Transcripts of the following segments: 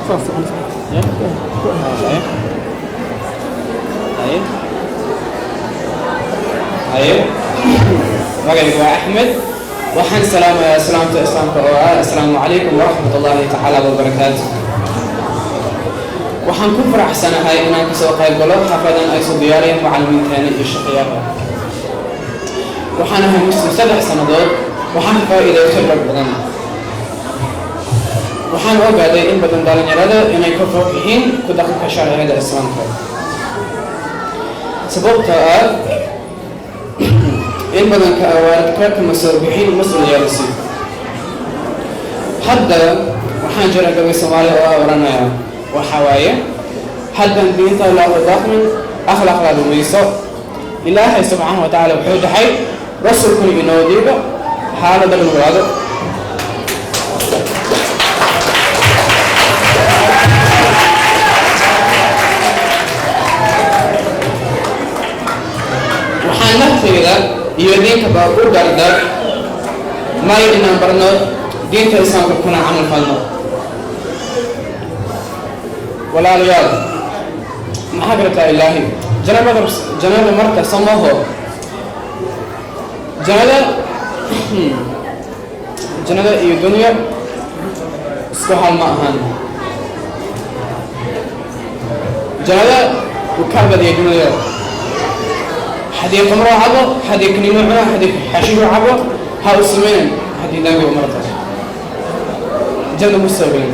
Haye haye haye, magaygu waa Axmed. Waxaan salaamayaa salaamta islaamka oo ah assalaamu calaykum waraxmat ullaahi tacaala wabarakaatu. Waxaan ku faraxsanahay inaan kasoo qayb galo xafladan ay soo diyaariyeen macallimiinteena iyo shaqayaha. Waxaan ahay muslim 3 sannadood. Waxaan faa'iiday khibrad badan. Waxaan ogaaday in badan dhalinyarada inay ka fog yihiin ku dhaqanka sharciyada islaamka, sababtoo ah in badan ka waalidka kama soo bixin mas-uuliyadasi. Hadda waxaan jira gabay Soomaali oo ah oranaya, waxa waaye: haddan diinta loogu dhaqmin, akhlaaqda lumayso. Ilaahay subxaanahu wa tacaala wuxuu dhahay, rasuulkuna inoo dhiibo xaalada nuglaado. Waxaan naftayda iyo diinkaba u dardar may inaan barno diinta islaamka kuna camal falno. Walaalayaal, maxaa garabtaa ilaahay jannada? Jannada marka samaho, jannada, jannada iyo dunya isku hal ma ahan. Jannada wuu ka badiyay dunyada. Haddii qamro cabo, haddii kaniino cuno, haddii xashiisho cabo, ha u sameynin haddii dambi umarta janna ku soo gelin.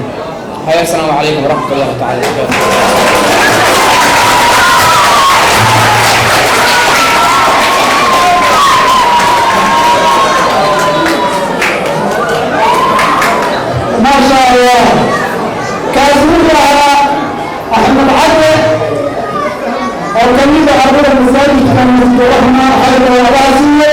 Haya, assalaamu calaykum waraxmat ullahi tacala wabarakaatu. ما شاء الله. Kaasi wuxuu ahaa Axmed Cadde oo ka mid ah ardada masaajidka Masjid Raxma. Xayga allaha siiye.